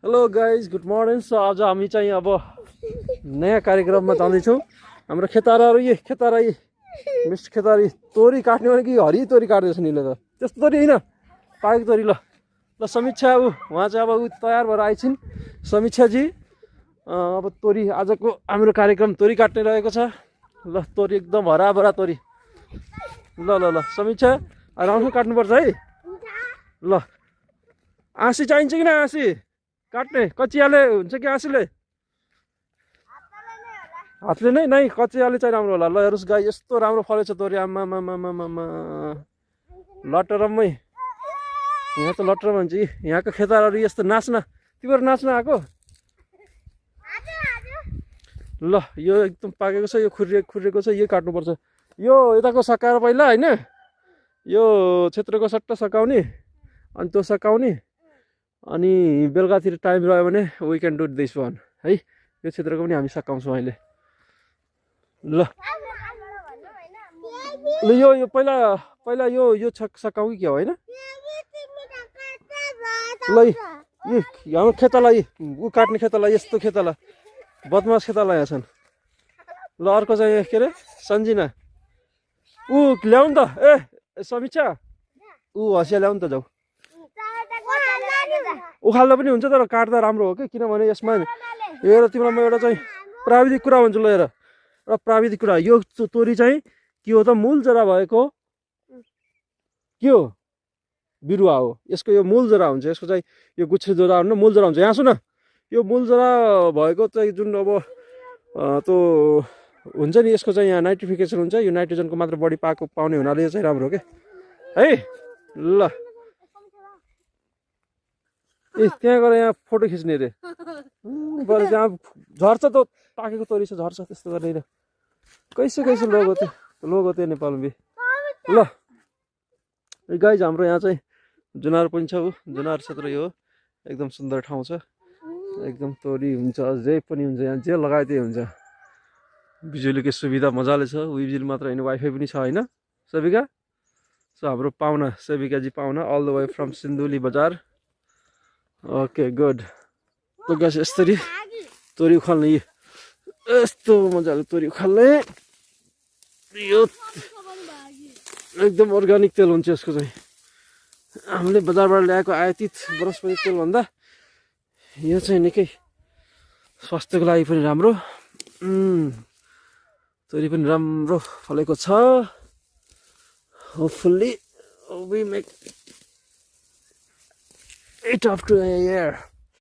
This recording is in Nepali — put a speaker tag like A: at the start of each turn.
A: Hello guys good morning. So आज हामी चाहिँ अब नयाँ कार्यक्रममा जाँदैछौँ। हाम्रो खेताराहरू खेतारा मिस्ट खेतारी तोरी काट्ने भने कि हरि तोरी काट्दैछ नि त त्यस्तो तोरी होइन पाकेको तोरी। ल ल समीक्षा उहाँ चाहिँ अब तयार भएर आइछिन्। समीक्षाजी अब तोरी आजको हाम्रो कार्यक्रम तोरी काट्ने रहेको छ। ल तोरी एकदम हराभरा तोरी। ल ल ल समीक्षा राम्रो काट्नुपर्छ है। ल आँसी चाहिन्छ कि न आँसी काट्ने कचियाले हुन्छ कि आँसीले? हातले नै नै कचियाले चाहिँ राम्रो होला। ल हेर्नुहोस् गाई यस्तो राम्रो फलेछ तोरी। आमामामामामा लटरम्मै यहाँ त लटरम भन्छ कि यहाँको खेतारहरू यस्तो नाच्न तिमीहरू नाच्न आएको। ल यो एकदम पाकेको छ, यो खुर्रेको छ, यो काट्नुपर्छ। यो यताको सकाएर पहिला होइन यो क्षेत्रको सट्टा सकाउने अनि त्यो सकाउने अनि बेलुकातिर टाइम रह्यो भने we can do this one है। यो क्षेत्रको पनि हामी सकाउँछौँ अहिले। ल ल यो पहिला पहिला यो सकाउँ कि क्या होइन। ल हाम्रो खेतालाई ऊ काट्ने खेतालाई यस्तो खेताला बदमास खेताला यहाँ छन्। ल अर्को चाहिँ के अरे सन्जिना ऊ ल्याउनु त ए समीक्षा ऊ हँसिया ल्याउनु त जाऊ। उखाल्दा पनि हुन्छ तर काट्दा राम्रो हो कि किनभने यसमा हेर तिमीलाई म एउटा चाहिँ प्राविधिक कुरा भन्छु। ल हेर र प्राविधिक कुरा यो तोरी चाहिँ के हो त मूल जरा भएको के हो बिरुवा हो। यसको यो मूल जरा हुन्छ। यसको चाहिँ यो गुच्छे जरा हुन्न मूल जरा हुन्छ। यहाँ सुन यो मूल जरा भएको चाहिँ जुन अब त्यो हुन्छ नि यसको चाहिँ यहाँ नाइट्रिफिकेसन हुन्छ। यो नाइट्रोजनको मात्र बढी पाउने हुनाले यो चाहिँ राम्रो हो कि है। ल ए त्यहाँ गएर यहाँ फोटो खिच्ने अरे बरु त्यहाँ झर्छ त पाकेको तोरी छ झर्छ त्यस्तो गर्ने कैसे लोगो त्यो नेपालमा बे। ल गाइज हाम्रो यहाँ चाहिँ जुनार पनि छ ऊ जुनार क्षेत्र यो एकदम सुन्दर ठाउँ छ। एकदम तोरी हुन्छ जे पनि हुन्छ यहाँ जे लगायो त्यही हुन्छ। बिजुलीको सुविधा मजाले छ। बिजुली मात्र होइन वाइफाई पनि छ होइन सेविका। सो हाम्रो पाहुना सेविकाजी पाहुना all the way from Sindhuli बजार। Okay good. तो गाइस यसरी तोरी उखाल्ने यस्तो मजाले तोरी उखाल्ने यो एकदम अर्ग्यानिक तेल हुन्छ यसको चाहिँ। हामीले बजारबाट ल्याएको आयातित वनस्पति तेल भन्दा यो चाहिँ निकै स्वास्थ्यको लागि पनि राम्रो। तोरी पनि राम्रो फलेको छ। Hopefully we make it up to a year.